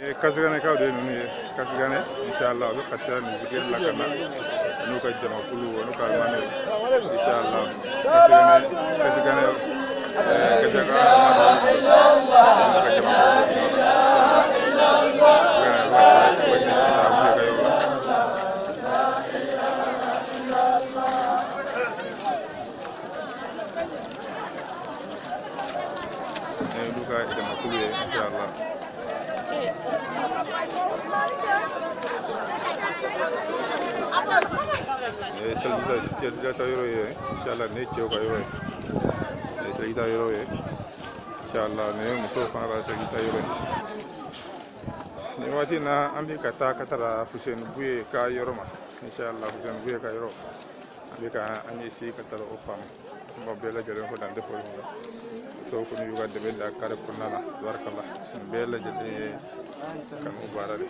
Kasiganɛkaw de ye ninnu ye. Kasigane, inshallah, u bɛ kasira nin zikiri la ka na n'u ka jamakulu, n'u ka alimamiw, inshallah. Kasigane, Kasigane Gajaga ka jamakulu ka yɔrɔ la. Nin y'olu ka jamakulu ye, inshallah. Nin ye selijita yɔrɔ ye, inshallah. Nin ye cɛw ka yɔrɔ ye, nin ye selijita yɔrɔ ye, inshallah. Nin ye musow fana ka selijita yɔrɔ ye. Nin waati in na, an bɛ ka taa ka taga Fuseni Buye ka yɔrɔ ma, inshallah. Fuseni Buye ka yɔrɔ, an bɛ ka an ɲɛsin ka taga o fan. An b'aw bɛɛ lajɛlen fo dan tɛ foli min na. Musow kɔni y'u ka dɛmɛ da kare kɔnɔna na, tabarikala. Nin bɛɛ lajɛlen ye kanu baara de.